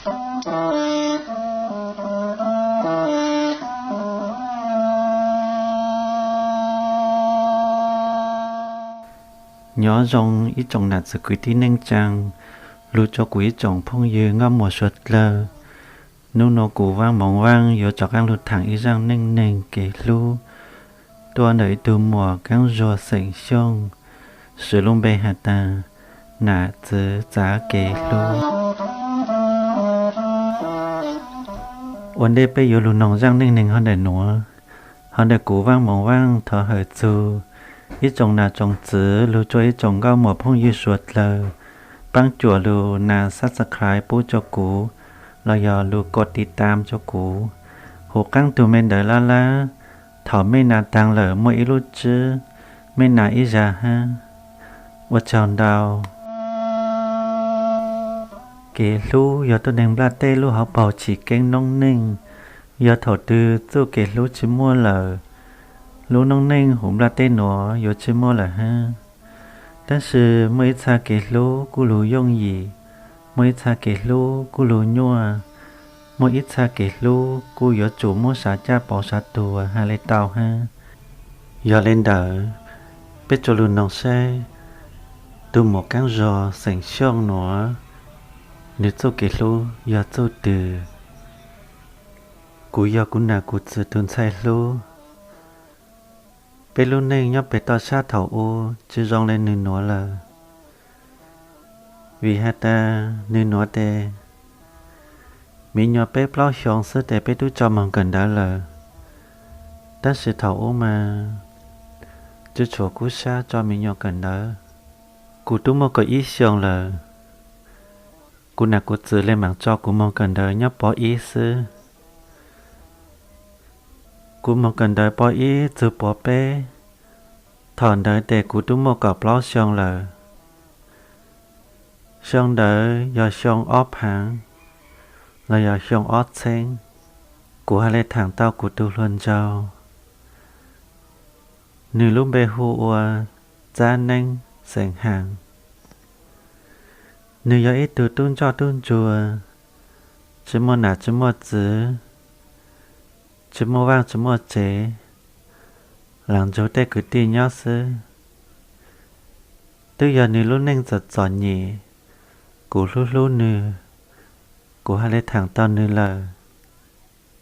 Nyob zoo ib tsoom nam txiv kwv tij neej tsaa, lug rua kuv ib tsoom phooj ywg nkauj muam suav dlawg. Nub nua kuv Vaaj Moov Vaaj yuav rov qaab lug thaam ib zaaj neej neeg kev hlub tuaj ntawm ib tug muam kaab zuag xeem Xyooj, swv lub npe has tas nam txiv txav kev hlub. Ua ntej peb yuav lug noog zaaj neej neeg hov ntawm nuav, hov ntawm kuv Vaaj Moov Vaaj thov hawm txug ib tsoom nam tsoom txiv lug rua ib tsoom nkauj muam phooj ywg suav dlawg, paab cuam lug nas subscribe pub rua kuv, los yog lug koj tiv tam rua kuv. Huv qaab tug me ntawv lab lab, thaum mej nas taag lawm muaj ib lub tswb, mej nas ib zag hab. Ua tsaug ntau. Kev hlub yog tuab neeg nplaj teb lub hauv paug tsim keeb noob neej. Yog thaum twg txuj kev hlub tsi muaj lawm, lub noob neej huv nplaj teb nuav yuav tsi muaj lawm hab. Tab sis muaj ib txha kev hlub kuj lug yooj yim, muaj ib txha kev hlub kuj lug nyuaj, muaj ib txha kev hlub kuj yuav tsum muab sav caj pauv sav tuag has le tau hab. Yog le ntawd, peb tsuas lug noog saib tug muam kaab zog xeem Xyooj nuav, nwg txuj kev hlub yog txuj twg. Kuv yog kuv nam kuv txiv tug ntxhais hlub. Peb lub neej nyob peg toj sab thaum u tsi zoo le nwg nuav lawm. Vim has tas nwg nuav tes, me nyuam peb plaub xyoo xwb tes peb tub tso moog kawm ntawv lawm. Tab sis thaum u mas tsi tshuav kub sab tso me nyuam kawm ntawv. Kuv tub muaj kaum ib xyoo lawm, kuv nam kuv txiv le maam tso kuv moog kawm ntawv nyob pov ib xwb. Kuv moog kawm ntawv pov ib txug pov peb, thaum ntawd tes kuv tub muaj kaum plaub xyoo lawm. Xyoo ntawd yog xyoo ob phaav, los yog xyoo ob txheeb. Kuv has le thaam tau kuv tug hluas nraug, nwg lub npe hu ua Txab Neeb xeem Haav. Nwg yog ib tug tub ntsoj tub ntsuag, tsi muaj nam tsi muaj txiv, tsi muaj vaaj tsi muaj tsev, laam nrug tej kwv tij nyob xwb. Twb yog nwg lub neej txom txom nyem, kuv hlub hlub nwg, kuv has le thaam tau nwg lawm.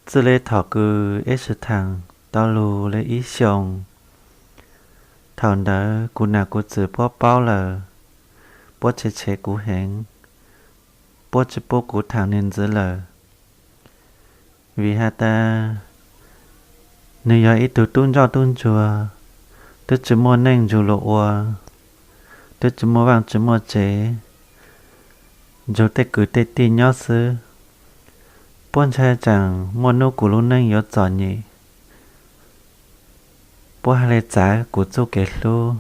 Txwj le thaum kws eb sim thaam tau lug le ib xyoos, thaum ntawd kuv nam kuv txiv puab paub lawm, puab tshev tshev kuv heev, puab tsi pub kuv thaam nwg ntxiv lawm. Vim has tas nwg yog ib tug tub ntsoj tub ntsuag, twb tsi muaj neej nrug luas ua, twb tsi muaj vaaj tsi muaj tsev, nrug tej kwv tej tij nyob xwb. Puab ntshai tseem muaj nub kuv lub neej yuav txom nyem, puab has le txav kuv txuj kev hlub.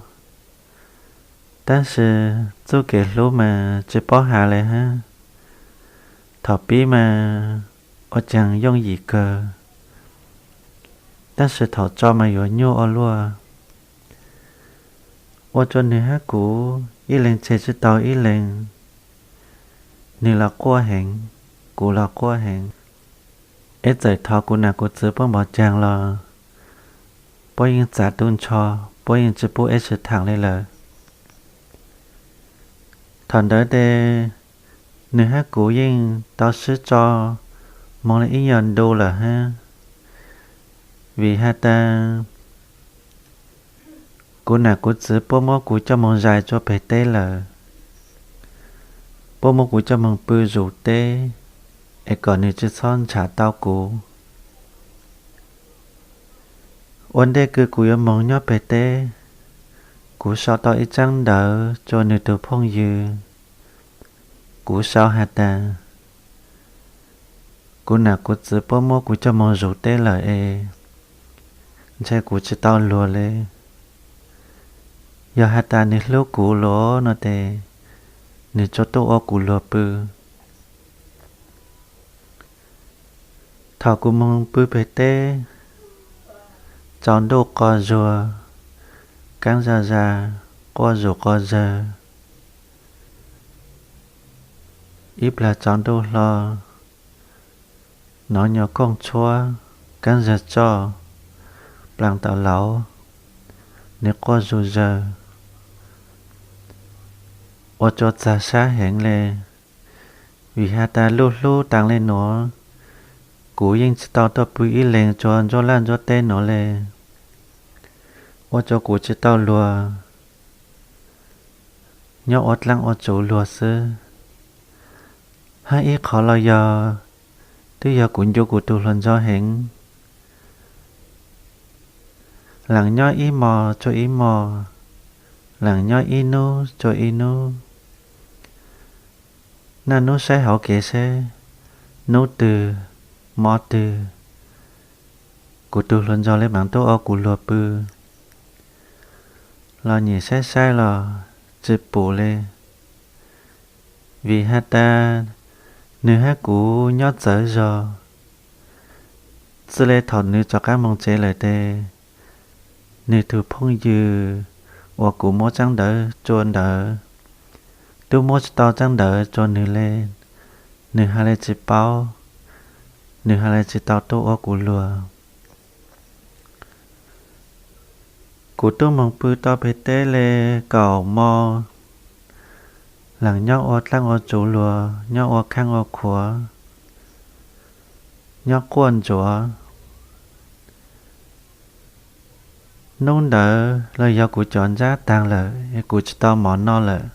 Tab sis txuj kev hlub mas tsi paub has le hab. Thaum pib mas ua caag yooj yim kawg, tab sis thaum tso mas yuav nyuaj ua luaj. Ua rua nwg hab kuv ib leeg tseg tsi tau ib leeg, nwg los quaj heev, kuv los quaj heev. Eb txawm thov kuv nam kuv txiv puab npaum caag los puab yeej txav tu nrho, puab yeej tsi pub eb sim thaam le lawm. Thaum ntawd tes nwg hab kuv yeej tau sib tso moog le ib nyuas ntu lawm hab. Vim has tas kuv nam kuv txiv puab muab kuv coj moog zais rua peg teb lawm, puab muab kuv coj moog pw zuv teb, es kom nwg tsi txhob nrhav tau kuv. Ua ntej kws kuv yuav moog nyob peg teb, kuv sau tau ib tsaab ntawv rua nwg tug phooj ywg. Kuv sau has tas kuv nam kuv txiv puab muab kuv coj moog zuv teb lawm es, ntshe kuv tsi tau luag le. Yog has tas nwg hlub kuv lug no tes, nwg tsuas tuaj ua kuv luag pw. Thaum kuv moog pw peg teb, tsaus ntuj qos zuag, kaab zag zag, quaj zuj quaj zawg. Ib plag tsaus ntuj hlo, Nov nyuag kooj tshuab, kaab zag tsoj, plaas tau lauv, nwg quaj zug zawg, ua rua txag sab heev le. Vim has tas luj hlub taag le nuav, kuv yeej tsi tau tuaj pw ib leeg rua ntsuab laj ntsuab teb nuav le. Ua rua kuv tsi tau luag, nyob ua dlaab ua tsuv luag xwb. Hab ib qhov los yog, twb yog kuv ncu kuv tug hluas nraug heev. Laam nyob ib mos tsua ib mos, laam nyob ib nub tsua ib nub. Naj nub saib hauv kev seb, nub twg, mo twg, kuv tug hluas nraug le maam tuaj ua kuv luag pw. Los nyem saib saib los tsi pum le. Vim has tas nwg hab kuv nyob txawv zog. Txwj le thaum nwg rov qaab moog tsev lawm tes, nwg tug phooj ywg uas kuv muab tsaab ntawv tsua ntawd, tub muab tsi tau tsaab ntawv tsua nwg le, nwg has le tsi paub, nwg has le tsi tau tuaj ua kuv luag. Kuv tub moog pw tau peg teb le kaum mo, laam nyob ua dlaab ua tsuv luag, nyob ua khaab ua khuav, nyob quaj ntsuav. Nub ntawd los yog kuv cov ntsab taag lawm, kuv tsi tau mov noj lawm.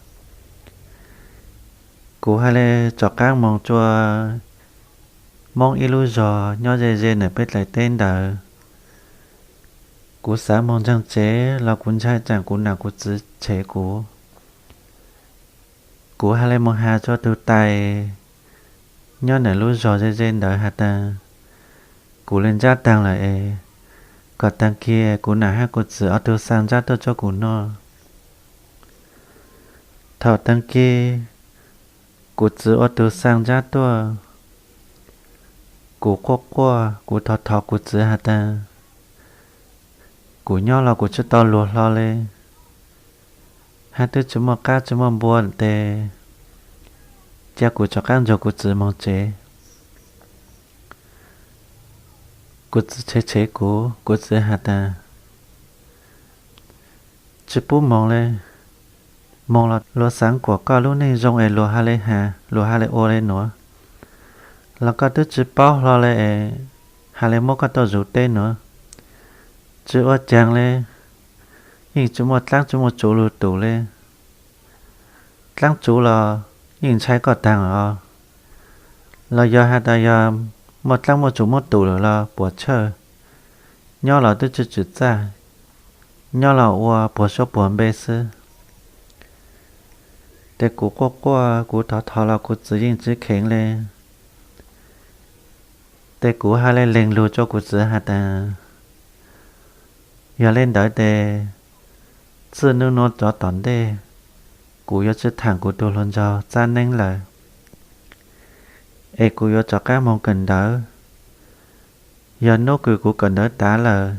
Kuv has le rov qaab moog tsua Moob ib lub zog nyob ze ze ntawm peb dlaim teb ntawd. Kuv xaav moog ntseeg tsev los kuv ntshai tsaam kuv nam kuv txiv tshev kuv. Kuv has le moog has tsua tug tais nyob ntawm lub zog ze ze ntawd has tas, kuv le ntsab taag lawm es, kom taag kis kuv nam hab kuv txiv ob tug xaa ntsab tuaj tsua kuv noj. Thaum taag kis kuv txiv ua tug xaa ntsab tuaj, kuv quaj quaj, kuv thov thov kuv txiv has tas, kuv nyob los kuv tsi tau luag hlo le, hab twb tsi muaj qaab tsi muaj npua tes, ca kuv rov qaab nrug kuv txiv moog tsev. Kuv txiv tshev tshev kuv, kuv txiv has tas, tsi pub moog le, moog los luag xaav kuas koj lub neej zoo es luag has le has, luag has le ua le nuav, los koj twb tsi paub hlo le es has le muab koj tuaj zuv teb nuav. Tsi ua caag le, yeej tsi muaj dlaab tsi muaj tsuv lug tum le. Dlaab tsuv los yeej ntshai koj taag os. Los yog has tas yog muaj dlaab muaj tsuv muab tum lawm los puas tshawj, nyob los twb tsi tswm txaj, nyob los ua puag suab puag npe xwb. Tes kuv quaj quaj, kuv thov thov los kuv txiv yeej tsi kheev le. Tes kuv has le leeg lug tsua kuv txiv has tas, yog le ntawd tes, txij nub nuav rov tom ntej, kuv yuav tsi thaam kuv tug hluas nraug txav neeb lawm, es kuv yuav rov qaab moog kawm ntawv. Yog nub kws kuv kawm ntawv tav lawm,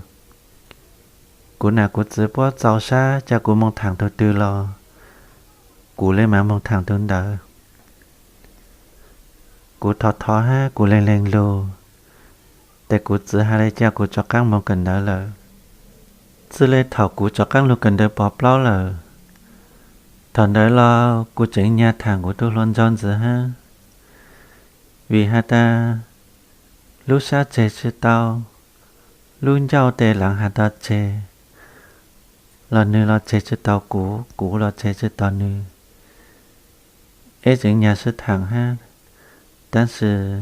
kuv nam kuv txiv puab txaus sab ca kuv moog thaam tug twg los, kuv le maam moog thaam tug ntawd. Kuv thov thov hab kuv leeg leeg lug, tes kuv txiv has le ca kuv rov qaab moog kawm ntawv lawm. Txij le thaum kuv rov qaab lug kawm ntawv pov plaub lawm, thaum ntawd los kuv tseem nyag thaam kuv tug hluas nraug ntxiv hab. Vim has tas, lub sab tseg tsi tau, lub ncauj tes laav has tas tseg, los nwg los tseg tsi tau kuv, kuv los tseg tsi tau nwg. Eb tseem nyag sib thaam hab, tab sis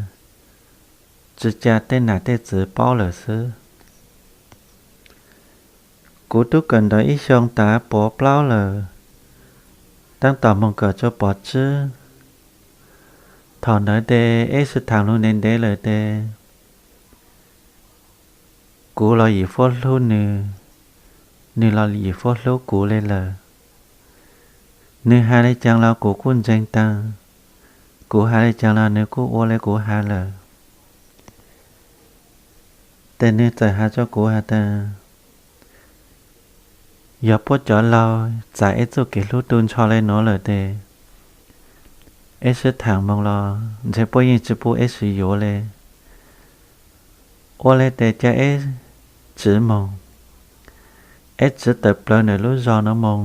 tsi ca tej nam tej txwv paub lawm xwb. Kuv tub kawm ntawv ib xyoo tav pov plaub lawm, taab tom moog kawm tsua pov tsib. Thaum ntawd tes eb sib thaam lug ntev ntev lawm tes, kuv los yim fuab hlub nwg, nwg los yim fuab hlub kuv le lawm. Nwg has le caag los kuv kuj ntseeg taag, kuv has le caag los nwg kuj ua le kuv has lawm. Tes nwg txawm has rua kuv has tas, yog puab cov laug txais eb txuj kev hlub tu nrho le nuav lawm tes, eb sib thaam moog los ntshe puab yeej tsi pub eb sib yuav le. Ua li tes cia eb tsi moog, eb tsi tawm plawg ntawm lub zog nuav moog,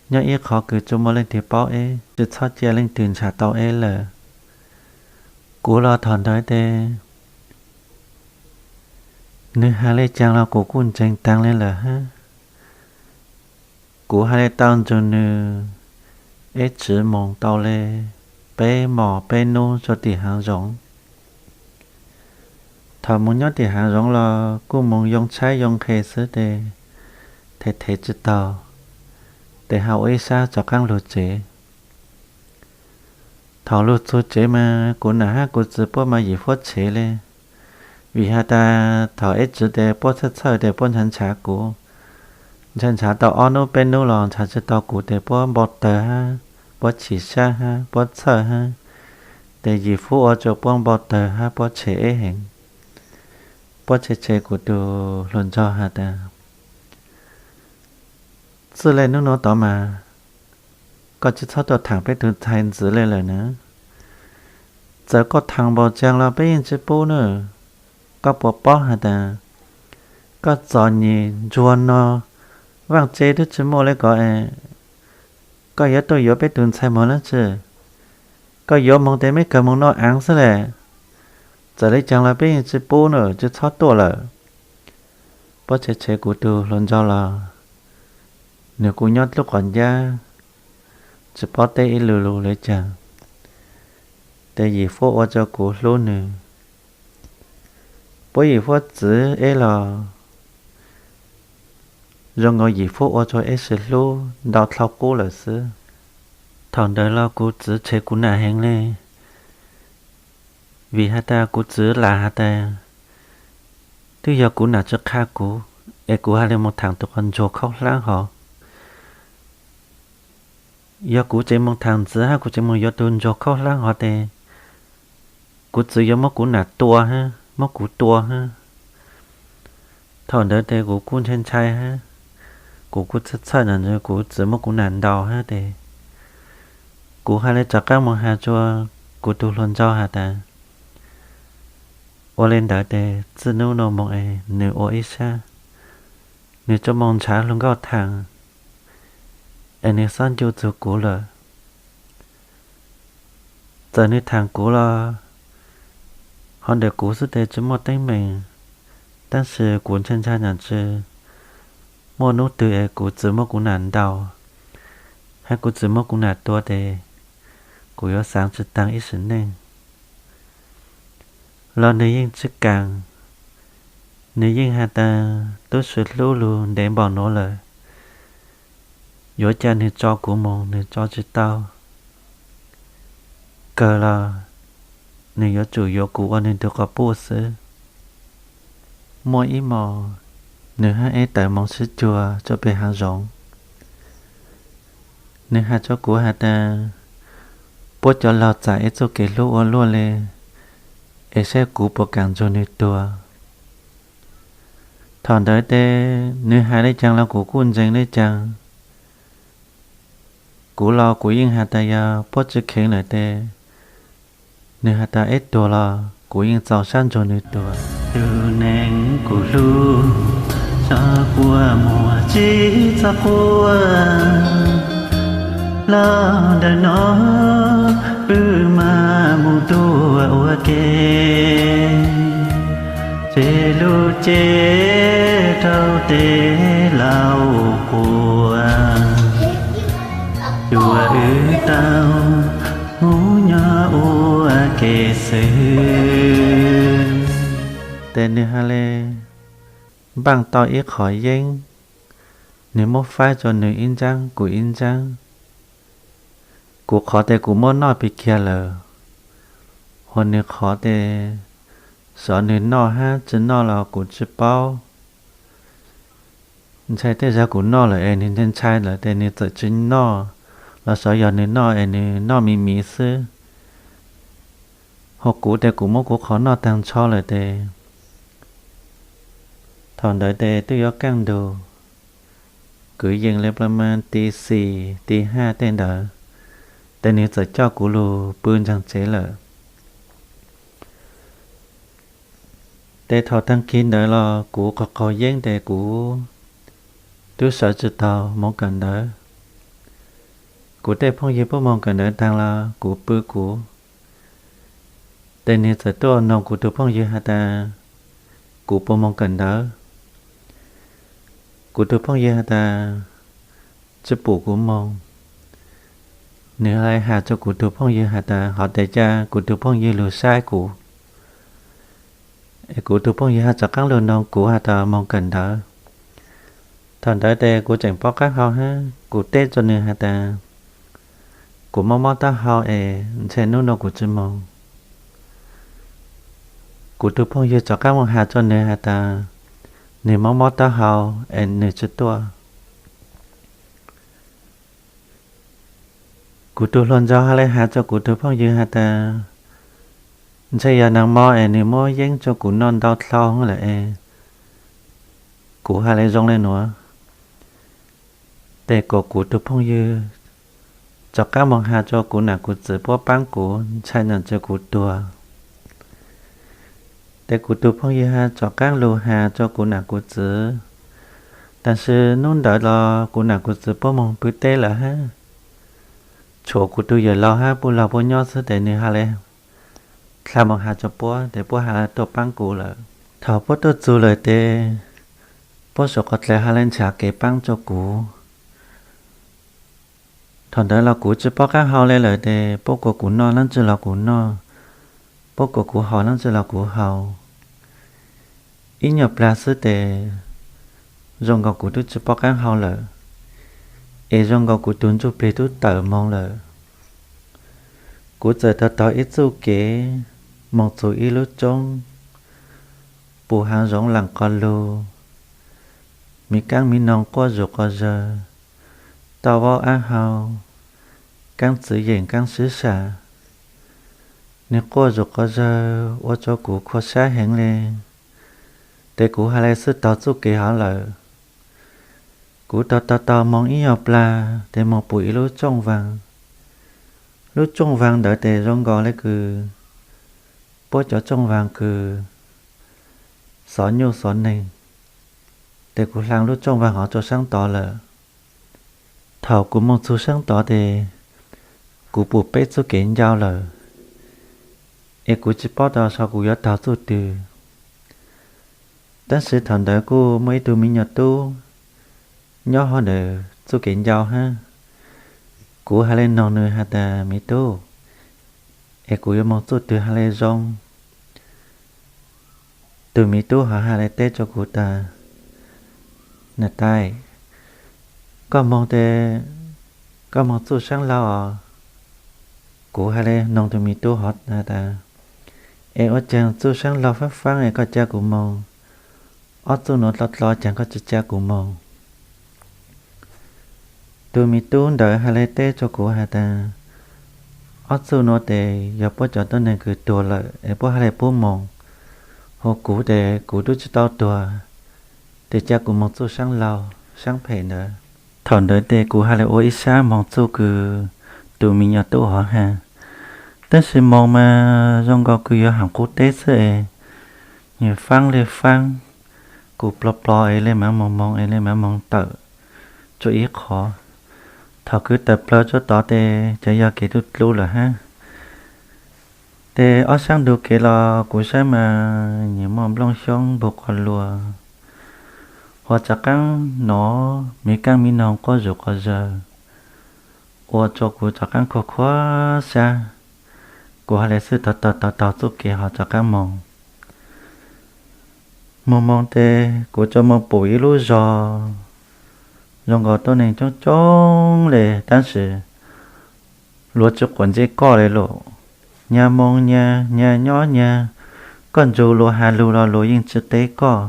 nyob ib qho kws tsi muaj leej twg paub eb, tsi txhob cia leej twg ntshaw tau eb lawm. Kuv los thaum ntawd tes nwg has le caag los kuv kuj ntseeg taag le lawm hab. Kuv has le tau nrug nwg eb tsi moog tau le peb mos peb nub rua tim haav zoov. Thaum moog nyob tim haav zoov los kuj moog yoo tshaib yoo nqhe xwb tes thev thev tsi taug, tes has ua ib sab rov qaab lug tsev. Thaum lug txug tsev mas kuv nam hab kuv txiv puab mas yim huab tshev le, vim has tas thaum eb tsi tes puab txhawj txhawj tes puab ntshaw ntshaw kuv, ntshaw ntshaw tau ob nub peb nub los ntshaw tsi tau kuv tes puab npau tawg hab puab chim sab hab puab txhawj hab, tes yim huab ua rua puab npau tawg hab puab tshev eb heev. Puab tshev tshev kuv tug hluas nraug has tas, txij le nub nuav tod mas koj tsi txhob tuaj thaam peb tug ntxhais ntxiv le lawm na. Txawm koj thaam npaum caag los peb yeej tsi pub na. Koj puas paub has tas koj txom nyem ntsuag no, vaaj tse twb tsi muaj le ko es koj yuav tuaj yuav peb tug ntxhais moog dlaab tsi? Koj yuav moog tes meb kawg moog noj aav xwb le. Txawm le caag los peb yeej tsi pub na, tsi txhob tuaj lawm. Puab tshev tshev kuv tug hluas nraug los nwg kuj nyob dlub quas ncab, tsi paub teb ib lu lug le caag, tes yim huab ua rua kuv hlub nwg. Puab yim huab txwv eb los zoo nkaus yim huab ua rua eb sib hlub ntau dlhau qub lawm xwb. Thaum ntawd los kuv txwv tshev kuv nam heev le, vim has tas kuv txwv lam has tas twb yog kuv nam tsi qha kuv, es kuv has le moog thaam tug quas ntsuag khaub hlaab hov. Yog kuv tseem moog thaam ntxiv hab kuv tseem moog yuav tug ntsuag khaub hlaab hov tes kuv txwv yuav muab kuv nam tua hab muab kuv tua hab. Thaum ntawd tes kuv kuj ntshai ntshai hab, kuv kuj txhawj txhawj nam ntawd kuv txwv muab kuv nam ntaus hab tes kuv has le rov qaab moog has rua kuv tug hluas nraug has tas, ua le ntawd tes txij nub nuav moog es nwg ua ib sab, nwg tsi moog nrhav hluas nkauj thaam, es nwg xob ncu txug kuv lawm. Txawm nwg thaam kuv los hov ntawm kuv xwb tes tsi muaj teeb meem, tab sis kuv ntshai ntshai nam tsi muaj nub twg es kuv txwv muab kuv nam ntaus, hab kuv txwv muab kuv nam tua tes kuv yuav xaav tsi taag ib sim neej. Los nwg yeej tsi kaam, nwg yeej has tas tub sw hlub lug ntev npaum nuav lawm, yuav ca nwg tso kuv moog nwg tso tsi tau. Kawg los nwg yuav tsum yuav kuv ua nwg tug quas puj xwb. Muaj ib hmos, nwg hab eb tawm moog sib cuag rua peg haav zoov. Nwg has rua kuv has tas, puab cov laug txais ib txuj kev hlub ua luaj le, es saib kuv puas kaam nrug nwg tuag. Thaum ntawd tes nwg has le caag los kuv kuj ntseeg le caag. Kuv los kuv yeej has tas yog puab tsi kheev lawm tes, nwg has tas eb tuag los kuv yeej txaus sab nrug nwg tuag. Tus neeg kuv hlub, tso puab muag tsi txhob quaj, los ntawm no wb maj mus tuaj ua ke, tseg lub cev rau tes laus quas, cuag wb tau mus nyob ua ke xwb. Tes nwg has le npaaj tau ib qho yeeb, nwg muab faib rua nwg ib ntsaab kuv ib ntsaab. Kuv qhov tes kuv muab noj pig kiag lawm, hos nwg qhov tes xyov nwg noj hab tsi noj los kuv tsi paub. Ntshai tej zag kuv noj lawm es nwg ntshai ntshai lawm tes nwg txawm tsi noj, los xyov yog nwg noj es nwg noj miv miv xwb. Hos kuv tes kuv muab kuv qhov noj taag nrho lawm tes, thaum ntawd tes twb yuav kaaj ntug, kwv yees le pla ma ti xis ti haj tej ntawd, tes nwg txawm coj kuv lug pw ntsaag tsev lawm. Tes thaum taag kis ntawd los kuv qaug qaug yeeb tes kuv tub sawv tsi taug moog kawm ntawv. Kuv tej phooj ywg puab moog kawm ntawv taag los kuv pw kuv. Tes nwg txawm tuaj noog kuv tug phooj ywg has tas kuv puas moog kawm ntawv. Kuv tug phooj ywg has tas tsi pum kuv moog. Nwg has rua kuv tug phooj ywg has tas hov tes ca kuv tug phooj ywg lug saib kuv. Es kuv tug phooj ywg has rov qaab lug noog kuv has tas moog kawm ntawv. Thaum ntawd tes kuv tseem paub qaab hau hab kuv teb rua nwg has tas kuv mob mob taub hau es ntshe nub nua kuv tsi moog. Kuv tug phooj ywg rov qaab moog has rua nwg has tas nwg mob mob taub hau es nwg tsi tuaj. Kuv tug hluas nraug has le has rua kuv tug phooj ywg has tas ntshe yog naag mo es nwg muab yeeb rua kuv noj ntau dlhau lawm es kuv has le zoo le nuav. Tes kuas kuv tug phooj ywg rov qaab moog has rua kuv nam kuv txwv puab paab kuv ntshai nam txwv kuv tuag. Tes kuv tug phooj ywg has rov qaab lug has rua kuv nam kuv txwv. Tab sis nub ntawd los kuv nam kuv txwv puab moog pw teb lawm hab, tshuav kuv tug yawm laug hab puj laug puab nyob xwb tes nwg has le dlha moog has rua puab tes puab has tuaj paab kuv lawm. Thaum puab tuaj txug lawm tes puab suav qhov dlaim has le nrhav kev paab rua kuv. Thaum ntawd los kuv tsi paub qaab hau le lawm tes puab kuas kuv noj leej twg los kuv noj, puab kuas kuv haus leej twg los kuv haus. Ib nyuag plag xwb tes zoo nkaus kuv tub tsi paub qaab hau lawm, es zoo nkaus kuv tug ntsuj plig tub tawm moog lawm. Kuv txawm taug taug ib txuj kev moog txug ib lub roob puv haav zoov laam qos lug, miv kaab miv noog quaj zuj quas zawg, toj vaub ab hau, kaab txwv yeem kaab sib sam. Nwg quaj zuj quas zawg ua rua kuv khua sab heev le. Tes kuv has le xwb taug txuj kev hov lawm. Kuv taug taug taug moog ib nyuag plag tes moog pum ib lub tsooj vaag. Lub tsooj vaag ntawd tes zoo nkaus le kws puab cov tsooj vaag kws xov nyuj xov neeg. Tes kuv hla lub tsooj vaag hov rua saab tod lawm. Thaum kuv moog txug saab tod tes kuv pum peb txuj kev ncau lawm, es kuv tsi paub tau seb kuv yuav taug txuj twg. Tab sis thaum ntawd kuj muaj ib tug miv nyuas tub nyob hauv ntawm txuj kev ncau hab. Kuv has le noog nwg has tas, Miv tub, es kuv yuav moog txuj twg has le zoo? Tug miv tub hov has le teb rua kuv tas, Nam tais, koj moog tes koj moog txuj saab laug os. Kuv has le noog tug miv tub hov has tas, Es ua caag txuj saab laug faab faab es koj ca kuv moog, ob txuj nuav dlov dlov caag koj tsi ca kuv moog? Tug miv tub ntawd has le teb rua kuv has tas, Ob txuj nuav tes yog puab cov tuab neeg kws tuag lawm es puab has le puab moog, hu kuv tes kuv tub tsi tau tuag, tes ca kuv moog txuj saab laug saab phem ntawd. Thaum ntawd tes kuv has le ua ib sab moog txuj kws tug miv nyuas tub hov has. Tab sis moog mas zoo nkaus kws yuav haam qub teb xwb es, nwg faab le faab, kuv plo plo es le mav moog moog es le mav moog tawm tsua ib qho. Thaum kws tawm plawg tsua tod tes cov yog kev dlub dlub lawm hab. Tes ob sab ntug kev los kuv saib mas nwg muaj nplooj xyoob npug quas luas, huas rov qaab nov miv kaab miv noog quab zuj quas zawg, ua rua kuv rov qaab khuam khuam sab. Kuv has le xwb taug taug taug txuj kev hov rov qaab moog. Moog moog tes kuv tsuas moog pum ib lub zog zoo nkaus tuab neeg coob coob le, tab sis luag tsi quav ntsej koj le lawm. Nyag moog nyag, nyag nyob nyag, koj nrug luag has lug los luag yeej tsi teb koj.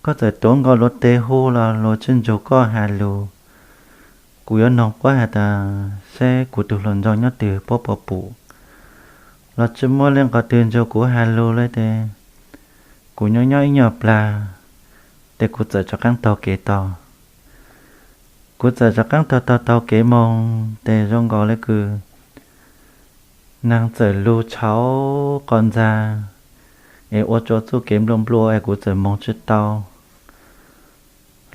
Koj txawm tuav nkaus luag tes hu los luag tsi nrug koj has lug. Kuv yuav noog puab has tas seb kuv tug hluas nraug nyob twg puab puas pum, los tsi muaj leej qhov twg nrug kuv has lug le tes kuv nyob nyob ib nyuag plag tes kuv txawm rov qaab taug kev tau. Kuv txawm rov qaab taug taug taug kev moog tes zoo nkaus le kws naag txawm lug tshauv qos ntxag, es ua rua txuj kev nplua nplua es kuv txawm moog tsi tau.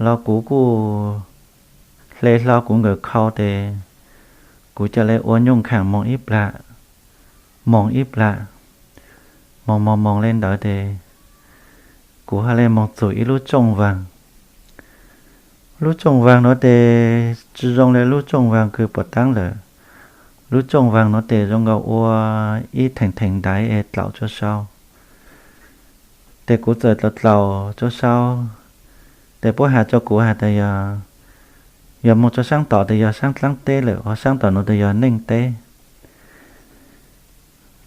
Los kuv kuj hle hlo kuv nkawm khau tes kuv ca le ua nyuj khaam moog ib plam, moog ib plam, moog moog moog le ntawd tes kuv ha le moog txug ib lub tsooj vaag. Lub tsooj vaag nuav tes tsi zoo le lub tsooj vaag kws puas taab lawm. Lub tsooj vaag nuav tes zoo nkaus ua ib theem theem ntaiv es dlaum rua sau. Tes kuv txawm dlaum dlaum rua sau, tes puab has rua kuv has tas yog, yog moog rua saab tom tes yog saab dlaab teb lawm, ho saab tom nuav tes yog neej teb.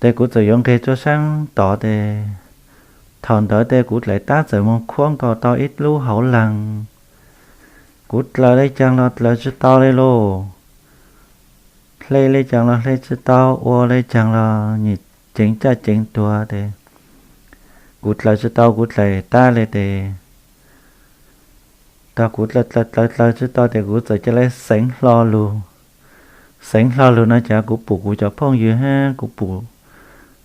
Tes kuv txawm yuav nqeg rua saab tod tes, thaum ntawd tes kuv dlaim tab txawm moog khuab nkaus tau ib lub hauv laag. Kuv dlaws le caag los dlaws tsi tau le lauj. Hle le caag los hle tsi tau, ua le caag los nyim ceev caj ceev tuag tes kuv dlaws tsi tau, kuv dlaim tab le tes tau kuv dlaws dlaws dlaws tsi tau tes kuv txawm ca le xeev hlo lug. Xeev hlo lug no ces kuv pum kuv cov phooj ywg hab kuv pum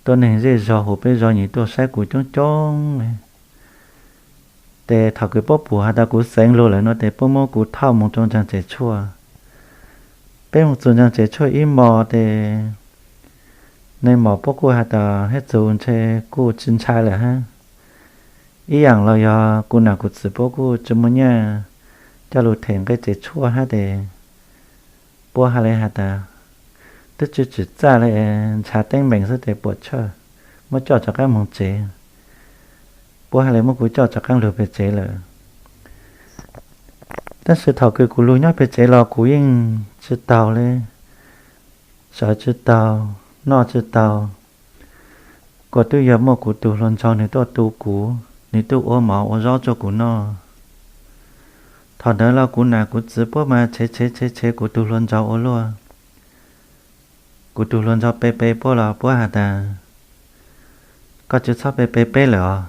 tuab neeg zej zog huv peb zog nyim tuaj saib kuv coob coob le. Tes thaum kws puab pum has tas kuv xeev lug lawm no tes puab muab kuv thauj moog rua ntsaag tsev tshuaj. Peb moog txug ntsaag tsev tshuaj ib mos tes, neeg mos puab kuj has tas hab txug ntshe kuj tsi ntshai lawm hab. Ib yaam los yog kuv nam kuv txiv puab kuj tsi muaj nyaj coj lug them nqe tsev tshuaj hab tes puab ha le has tas twb tsi tsim txaj le, ntshav teeb meem xwb tes puam tshawj, muab coj rov qaab moog tsev. Puab ha le muab kuv coj rov qaab lug peg tsev lawm. Tab sis thaum kws kuv lug nyob peg tsev los kuv yeej tsi taug le, sawv tsi taug, noj tsi taug. Kuas twb yog muaj kuv tug hluas nraug nwg tuaj tu kuv, nwg tuaj ua mov ua zaub rua kuv noj. Thaum ntawd los kuv nam kuv txiv puab mas tshev tshev tshev tshev kuv tug hluas nraug ua luaj. Kuv tug hluas nraug pe pe puab los puab has tas, koj tsi txhob pe pe peb lawm os.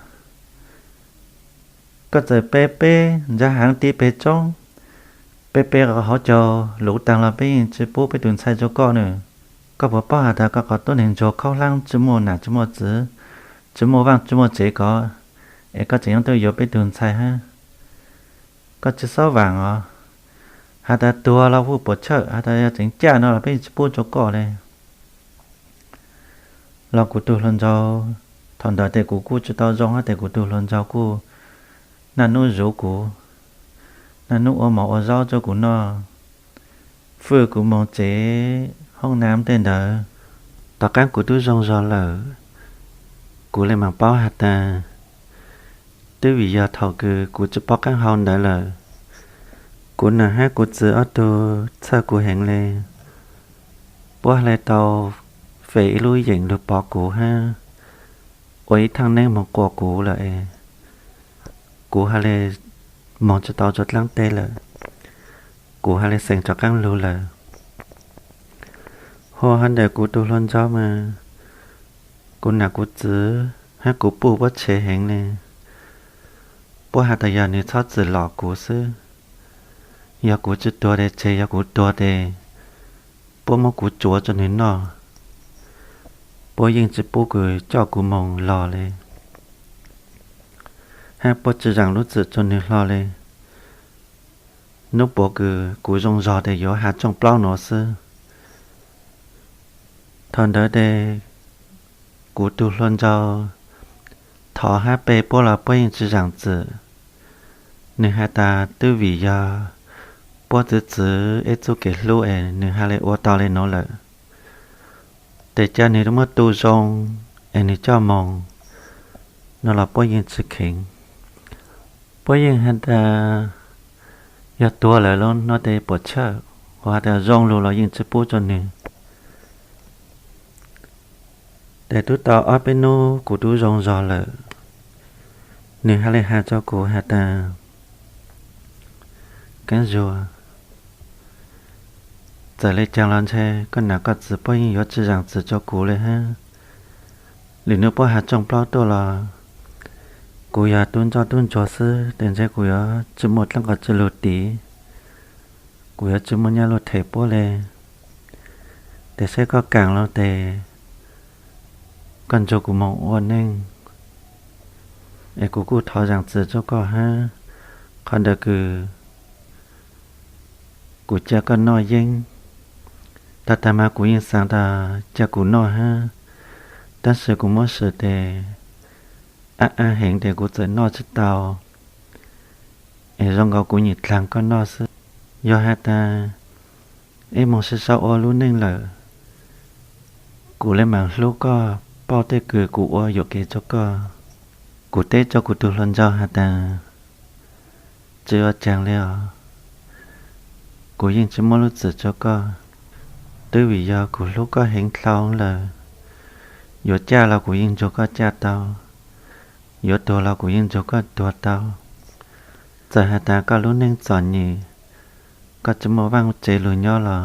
Koj txawm pe peb ntsa haav ti peg tsoob, pe pe hauv caug luv taag los peb yeej tsi pub peb tug ntxhais rua koj nws. Koj puas paub has tas koj qhov tuab neeg ntsuag khaub hlaab tsi muaj nam tsi muaj txiv, tsi muaj vaaj tsi muaj tsev ko, es koj tseem yuav tuaj yuav peb tug ntxhais hab? Koj tsi xob vaam os. Has tas tuag los kuj puam tshawj, has tas yog tseem caj no los peb yeej tsi pub rua koj le. Los kuv tug hluas nraug, thaum ntawd tes kuv kuj tsi tau zoo hab tes kuv tug hluas nraug kuj naj nub zuv kuv, naj nub ua mov ua zaub rua kuv noj, fwj kuv moog tsev hoob nam tej ntawd. Tom qaab kuv tub zoo zog lawm, kuv le maam paub has tas twb vim yog thaum kws kuv tsi paub qaab hau ntawd lawm, kuv nam hab kuv txiv ob tug txhawj kuv heev le. Puab ha le tau fem ib lub yeem lug pov kuv hab ua ib thaaj neeb moog quas kuv lawm es kuv ha le moog tsi tau rua dlaab teb lawm. Kuv ha le xeev rov qaab lug lawm. Hua hov ntawm kuv tug hluas nraug mas kuv nam kuv txiv hab kuv puj puab tshev heev le. Puab has tas yog nwg txhob txwm lom kuv xwb. Yog kuv tsi tuag tes tseg, yog kuv tuag tes puab muab kuv tsuav rua nwg noj. Puab yeej tsi pub kws coj kuv moog los le, hab puab tsi zaam lub txim rua nwg hlo le. Nub puav kws kuv zoo zog tes yuav has rooj plaub nuav xwb. Thaum ntawd tes kuv tug hluas nraug thov hab pe puab los puab yeej tsi zaam txim. Nwg has tas twb vim yog puab txwv txwv ib txuj kev hlub es nwg ha le ua tau le nuav lawm. Tes ca nwg muab tu zoo es nwg coj moog no los puab yeej tsi kheev. Puab yeej has tas yog tuag lawm los no tes puam tshawj, ho has tas zoo lug los yeej tsi pub rua nwg. Tes tub tau ob peb nub kuv tub zoo zog lawm, nwg ha le has rua kuv has tas, Kaab Zuag, txawm le caag los ntshe koj nam koj txiv puab yeej yuav tsi zaam txim rua kuv le hab. Lwm nub puab has rooj plaub tuaj los kuv yog tub ntsoj tub ntsuag xwb tes ntshe kuv yuav tsi muaj dlaab qhov tsi lug tiv, kuv yuav tsi muaj nyaj lug them puab le. Tes saib koj kaam los tes koj nrug kuv moog ua neej. Es kuv kuj thov zaam txim rua koj hab, qhov ntawd kws kuv ca koj noj yeeb. Tag tag mas kuv yeej xaav tas ca kuv noj hab, tab sis kuv muab sim tes ab ab heev tes kuv txawm noj tsi tau. Es zoo nkaus kuv nyam dlaag koj noj xwb. Yog has tas ib moog sib sau ua lub neej lawm, kuv le maam hlub koj, pauj tej kws kuv ua yuam kev rua koj. Kuv teb rua kuv tug hluas nraug has tas, tsi ua caag le os, kuv yeej tsi muab lub txim rua koj, twb vim yog kuv hlub koj heev dlhau lawm. Yuav caj los kuv yeej nrug koj caj tau, yuav tuag los kuv yeej nrug koj tuag tau. Txawm has tas koj lub neej txom nyem, koj tsi muaj vaaj tsev lug nyob los,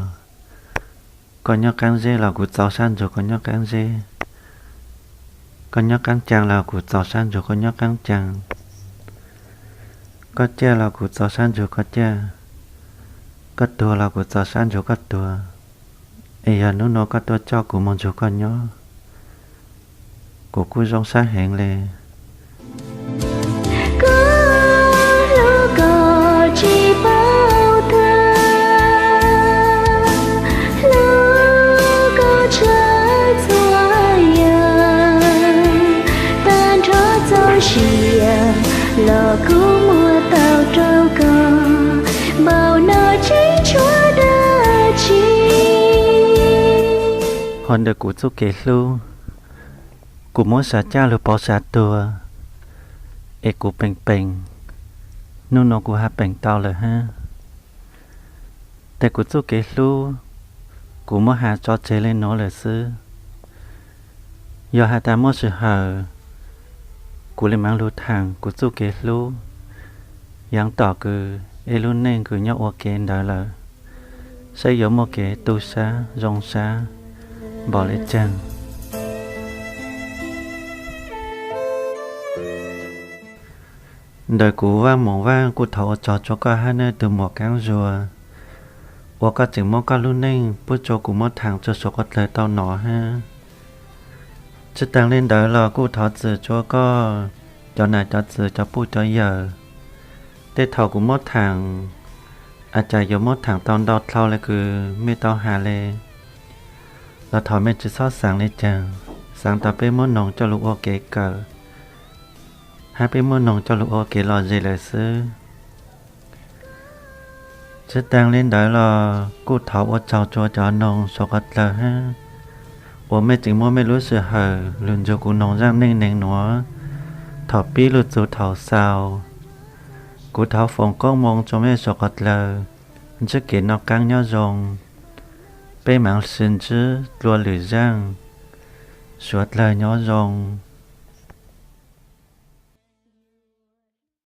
koj nyob qaab zeb los kuv txaus sab nrug koj nyob qaab zeb, koj nyob qaab caa los kuv txaus sab nrug koj nyob qaab caa, koj caj los kuv txaus sab nrug koj caj, koj tuag los kuv txaus sab nrug koj tuag. Es yog nub nua koj tuaj coj kuv moog nrug koj nyob, kuv kuj zoo sab heev le. Kuv hlub koj tsi paub tag, hlub koj tshaj txhua yam, tag nrho txoj sia los kuv muab tau rau koj, npaum no tseeb tshuav dab tsi. Qhov ntawm kuv txuj kev hlub, kuv muab sav caj lug pauv sav tuag, es kuv peem peem, nub nua kuv has peem tau lawm hab. Tes kuv txuj kev hlub, kuv muab has tso tseg le nuav lawm xwb. Yog has tas muaj sij hawm, kuv le maam lug thaam kuv txuj kev hlub, yaav tom kws ib lub neej kws nyob ua ke ntawd lawm, saib yuav muaj kev tu sab zoo sab npaum le caag. Ntawm kuv Vaaj Moos Vaaj kuj thov ua tsaug rua koj hab nawb tug muam Kaab Zuag, uas koj tseem muab koj lub neej pub rua kuv muab thaam rua suav quav dlawg tau nov hab. Tsi taag le ntawd los kuj thov txim rua koj cov nam cov txwv cov puj cov yawm. Tej thaum kuv muab thaam, a cas yuav muab thaam tau ntau dlhau le kws mej tau has le, los thov mej tsi xob xaav le caag, xaav tas peb muab noog coj lug ua kev kawm, hab peb muab noog coj lug ua kev lom zem lawm xwb. Tsi taag le ntawd los kuj thov ua tsaug rua cov noog suav quav dlawg hab, uas mej tseem muab mej lub sij hawm lug nrug kuv noog zaaj neej neeg nuav thaum pib lug txug thaum xaus. Kuv thov foom koob moo rua mej suav quav dlawg, ntsib kev noj qaab nyob zoo, peb maam sib ntsib dlua lwm zaaj, suav dlawg nyob zoo.